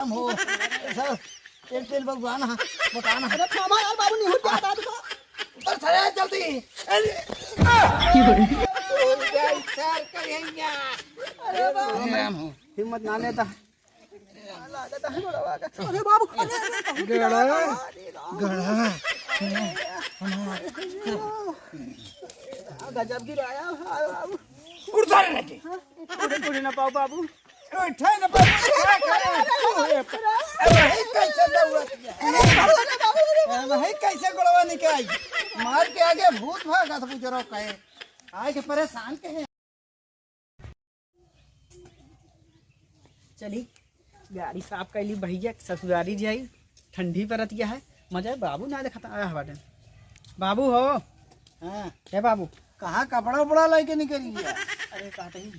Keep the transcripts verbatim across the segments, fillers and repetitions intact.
हम हो। सर, तेल, तेल बबुआ ना, बता ना। अरे थामा यार, बाबू निहुर के हटा दो। उतर सारे जल्दी। अरे। सर करेंगे। अरे बाबू। राम राम हो। हिम्मत ना लेता। अरे बाबू, अरे, अरे, गड़ा, गड़ा। गजब गिराया, हाय बाबू। उठ सारे लगे। उठे, उठे ना पाओ बाबू। उठे ना पाओ। अरे भाई, कैसे दौड़त गया? अरे भाई, कैसे गोड़वा निकाल? मार के आगे भूत भागत बुजुर्ग कहे। आए के परेशान कहे। चली, गाड़ी साफ कर ली भैया, ससुरारी जाई, ठंडी परत गया है, मजा है। बाबू ना देखता आया है बाटे। बाबू हो। हाँ। हे बाबू। कहाँ कपड़ा उपड़ा लेके निकल गया? अरे कहते ही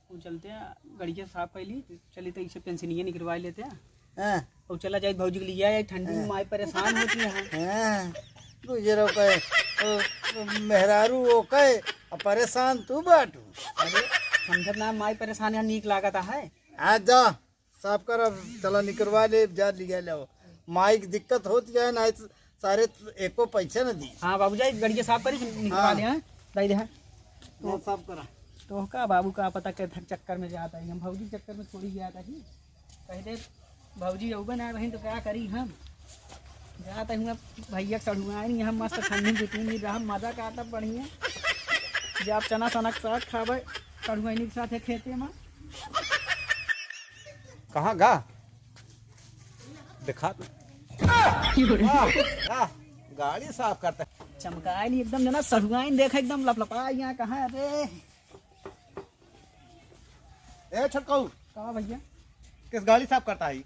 वो चलते हैं, गड़िया साफ कर ली, चली तो इसे पेंसिलिया निकलवा लेते हैं। हाँ। और चला जाए भौजी के लिए आए, ठंडी में हाँ। माई परेशान होती है। हाँ, गुजरो के, ओ, मेहरारू वो के, अब परेशान तू बाटू। अरे, समझत ना, माई परेशान है, नीक लागत है। आ जा, साफ कर, अब चला निकरवा ले, जा लिया ले। माई की दिक्कत होती है ना, सारे एको पैसा न दी। हाँ बाबू, जाए गड़िया साफ करी, निकरवा हाँ। ले, हाँ, दे दे, हाँ। वो साफ करा। तो का बाबू का पता के चक्कर में जाता है, हम भौजी के चक्कर में थोड़ी गया था जी। कह दे, भौजी अउबे ना रही तो का करी हम? जात हुआ भैया के सढ़ुआइन, यहाँ मस्त ठंडी बिटिन रहा, मजा काटब बढ़िया। जब चना सनक साग खाबे सढ़ुआइन के साथ खेते में। कहाँ गा? दिखा तो। वाह, वाह, गाड़ी साफ करता है। चमकाइन एकदम जना सढ़ुआइन, देख एकदम लपलपा यहाँ कहाँ है रे? ए छोटकऊ, का भैया? किस गाड़ी साफ करता है?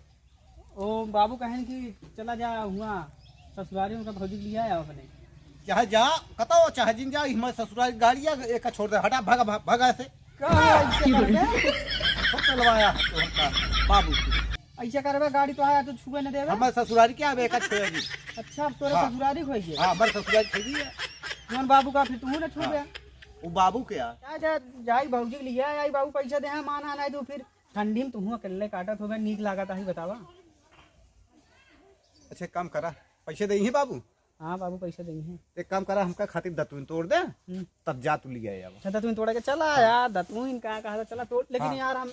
ओ बाबू कहेन कि चला जा हुआ ससुरारी, उनका भौजी के लिए आया अपने। चाहे जा, कतौ चाहे जिन जा, हमारे ससुरारी गाड़ी आ, एक छोड़ दे, हटा, भागा, भागा, भागा ऐसे। का है ऐसे करबे? खूब चलवाया है तो हमका बाबू से। ऐसे करबे, गाड़ी तो आया तो छुए न देबे। हमारे ससुरारी क्या आवे, एक छोड़ दी। अच्छा, अब तोरे हाँ। ससुरारी खोई गए। हाँ, हमारे ससुरारी खोई गए। कौन बाबू का फिर तू न छुबे? हाँ। वो बाबू के आ। जा, जा, जाई भौजी के लिए आई, बाबू पैसा दे, हाँ, मान आना दो फिर। ठंडी में तुहूँ अकेले काटत होबे, नीक लागत आही बतावा। अच्छा, एक काम करा, पैसे देइहीं बाबू? हाँ बाबू, पैसे देइहीं। एक काम करा, हमका खातिर दतुइन तोड़ दे, हम्म। तब जा तू लिया आवा। अच्छा, दतुइन तोड़े के चला हाँ। यार, दतुइन का कहा था, चला तोड़, लेकिन हाँ। यार हम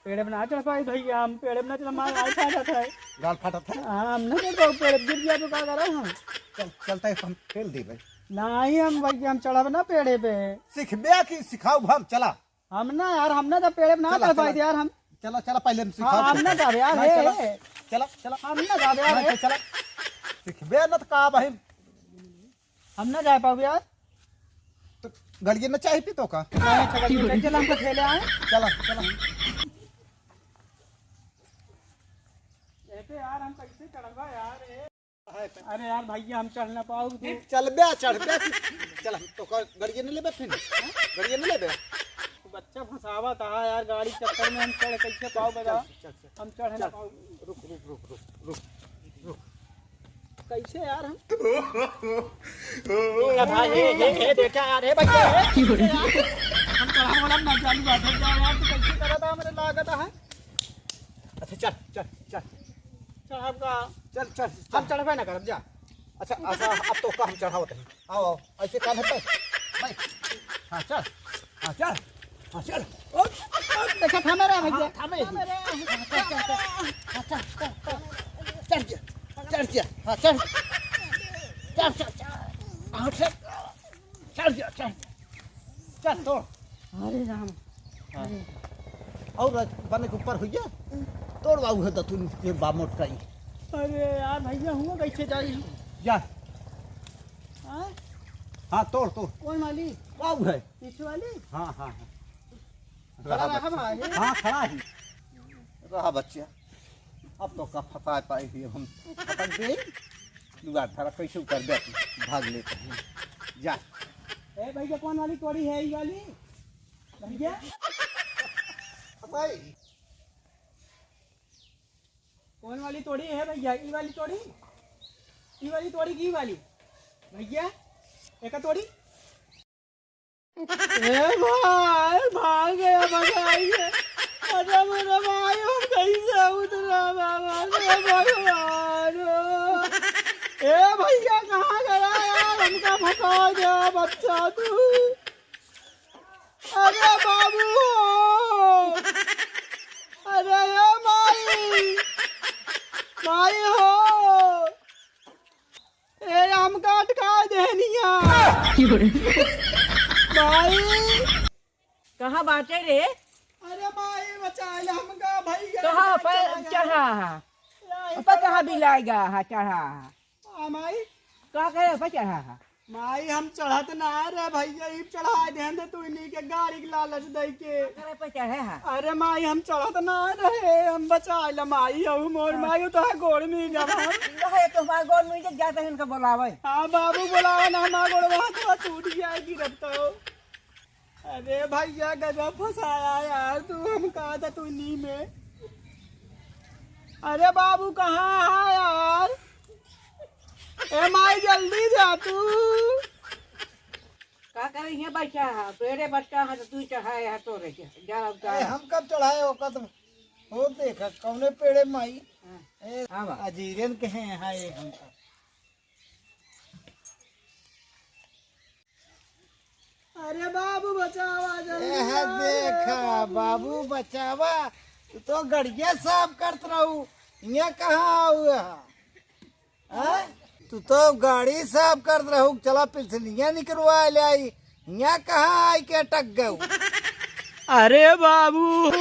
पेड़े पे ना चढ़ पाई भैया, हम पेड़े पे ना चढ़, हमारा गाल फाट जाता है। गाल फाटत है? हाँ, हम ना चढ़ पाऊ पेड़े पे, गिर गया तो का करा हम? चल, चलता है, हम पेल दे भाई। नहीं हम भैया, हम चढ़ब ना पेड़े पे। सिखबे कि सिखाऊ हम, चला। हम ना यार, हम ना जब पेड़े पे ना चला, चढ़ पाई चला। यार, हम चला, चला, पहले हम सिखाओ हाँ, हम ना जाबे यार, ना, हे, चला, हे। चला, चला। हम ना जाबे यार, ना, हे। चला। सिखबे ना तो का भाई। हम ना जा पाबे यार। तो गड़िए ना चाय पी तो का? नहीं, चला, चला, चला, हमको खेले आए। चला, चला। ऐसे यार, हम कैसे चढ़बा यार, हे? अरे यार भैया, हम चढ़ ना पाऊ। फिर चलबे, चढ़बे। चल, हम तो का गड़िए न लेबे फिर? हाँ? गड़िए न लेबे? बच्चा फंसावा था यार, गाड़ी चक्कर में हम चढ़ कैसे पाऊ बता? चल, चल, चल। हम चढ़ ना चल। पाऊ। रुक, रुक, रुक, रुक, रुक, रुक। कैसे यार हम? देखा भाई, ये, ये, ये देखा यार, हे भैया, हे, यार, हम चढ़ा वाला ना चालू बात है, जा यार, तू कैसे करा था, हमरे लागत है। अच्छा, चल, चल, चल। चढ़ब का? चल, चढ़, चढ़। हम चढ़बे ना करब, जा। अच्छा, अच्छा, अब तो का हम चढ़ावत हई। आओ, आओ, ऐसे कान है, बैठ, बैठ। हाँ, चढ़। हाँ, चढ़। हाँ, चढ़। ओ, ओ, देखा, थामे रहा भैया। हाँ, थामे। थामे रहा। हाँ, चढ़, चढ़, चढ़। हाँ, चढ़, चढ़, चढ़। चढ़ जा, चढ़ जा। हाँ, चढ़। चढ़, चढ़, चढ़। हाँ, चढ़। चढ़ जा, चढ़ जा। चल, तोड़। अरे राम। हाँ। अरे। और बने के ऊपर हुई है? तोड़ बाबू है दतुन के बा मोटकाई। अरे यार भैया, हुआ कैसे जाई? जा। हाँ? हाँ, तोड़, तोड़। कौन वाली? बाबू है। पीछे वाली? हाँ, हाँ, हाँ। खड़ा रहा रहा बच्चा। भाई। हाँ, खड़ा ही। रहा बच्चा। अब तो का फंसा पाई थी, अब हम फटक गए। दुआर धरा कैसे उतर गया, भाग लेते हैं। जा। ए भैया, कौन वाली तोड़ी है, ये वाली? भैया? फंसाई। कौन वाली तोड़ी है भैया? ई वाली तोड़ी? ई वाली तोड़ी की वाली? भैया, एका तोड़ी? ए भाई, भाग गया, मजा आई है। अरे मेरे भाई, हम कैसे उतरा बाबा रे भगवान हो। ए भैया, कहाँ गया यार, हमका फंसा गया बच्चा तू। अरे बाबू हो, अरे ए माई, माई हो, ए हमका अटका देहनिया। माई। कहाँ बाटे रे? अरे माई, बचा ले हमका भैया, कहाँ पर चढ़ा है? ऊपर कहाँ बिलाएगा है चढ़ा है? आ माई। का करे ऊपर चढ़ा है? माई, हम चढ़त ना रहे भैया, ई चढ़ा देहन दे तू इन्हीं के गाड़ी के लालच दे के। करे पे चढ़े है? अरे माई, हम चढ़त ना रहे, हम बचा ले माई, अहू मोर माई, तो है गोड़ में जब हम। रहे तो हमार गोड़ में जब जाते हैं उनका बुलावे। हाँ बाबू, बुलावे ना, हमार गोड़ वहाँ तो टूट गया है, गिरत तो। अरे भैया, गजब फंसाया यार तू, हम कहा था तू नी में। अरे बाबू, कहाँ है यार? ए माई, जल्दी जा तू। का करे, हियाँ बैठा है, पेड़े बच्चा है तो तू चढ़ाए है तो रे, जा, जा। अरे हम कब चढ़ाए हो, कब हो देखा, कौने पेड़े माई? हाँ। ए, हाँ बा। अजीरन के हैं, हाँ, ये हमका। अरे बाबू बचावा, जल्दी एह आ रे देखा, बाबू। बाबू बचावा, तू तो गड़िया साफ करत रहू, हियाँ कहाँ आऊ है? हैं? तू तो गाड़ी साफ करत रहू, चला पिलसनिया निकलवा ले आई, हियाँ कहाँ आई के अटक गऊ? अरे बाबू हो,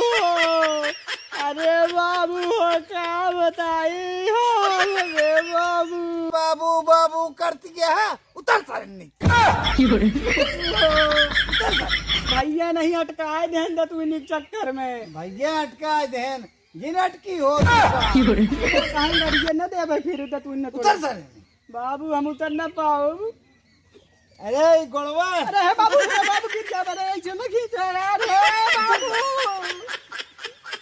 अरे बाबू हो, का बताई हो, अरे बाबू। बाबू, बाबू करती है, उतर सारे नीचे। उतर सारे। भैया नहीं अटकाए देहन दतुइनी के चक्कर में। भैया अटकाए देहन, जिन अटकी हो। कहीं लड़िए न देबे फिर दतुइनी उतर सारे। बाबू हम उतर न पाओ। अरे, ई गोड़वा। अरे, हे बाबू, हे बाबू, गिर जाबे रे, ऐसे न खींचे यार, हे बाबू।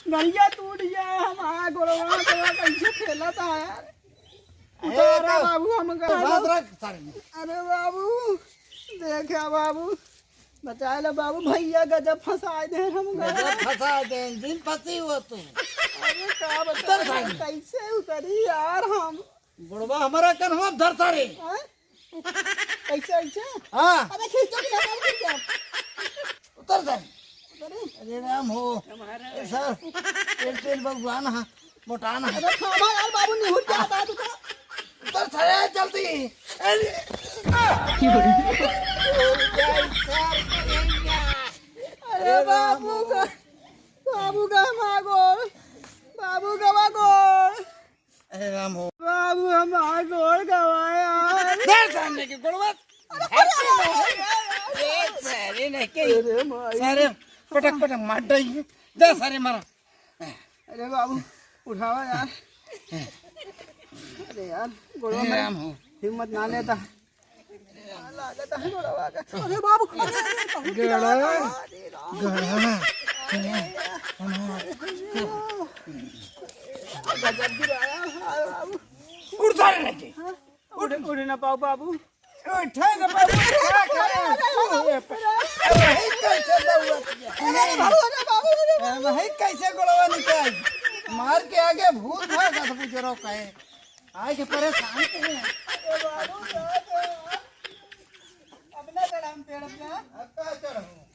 गड़िया टूट गया है, हमारा गोड़वा, गोड़वा कैसे खेला था यार। अरे, उतारा तो बाबू, हम तो गए। बात रख, सारे। अरे बाबू, देखा बाबू, बचाए ला बाबू, भैया गजब फंसाए दे हम गए। गजब फंसाए दे, दिन फंसी हो तू। अरे का उतर बताए, सारे। कैसे उतरी यार हम। गोड़वा हमारा कन्हवा धर सारे। हाँ? कैसे, ऐसे? हाँ। अबे खींचो कि ना, खींचो। उतर सारे। उतरी? अरे राम हो। ए सर, तेल, तेल भगवान, हाँ, मोटान है। अरे खाबा यार बाबू, निहुर के हटा तू तो। उतर सारे, जल्दी। अरे। अरे बाबू का, बाबू का हमार गोड़, बाबू का हमार गोड़। अरे राम हो। बाबू, हमार गोड़ गवा यार। दे सामने के गोड़वा। ए, सारे नहीं के। अरे माई। सारे पटक पटक मार डाई। दे सारे मारा। अरे बाबू, उठावा यार। अरे यार, गोड़वा अरे में राम हो। हिम्मत ना लेता। लागत है गोड़वा का। अरे बाबू, अरे, अरे, बहुत गड़ा। गड़ा। अरे राम। गड़ा। गजब गिराया, हाय बाबू। उठ सारे नहीं के। हाँ? उठ, उठ ना पाओ बाबू। उठे ना बाबू, क्या करे? अरे भाई, कैसे दौड़त है? अरे बाबू, अरे बाबू, अरे बाबू। अरे भाई, कैसे गोड़वा निकाल? मार के आगे भूत भागत बुजुर्ग कहे। आए के परेशान के हैं। अरे बाबू, क्या करे? अपना चढ़ा हम पेड़ पे। अब का चढ़ू?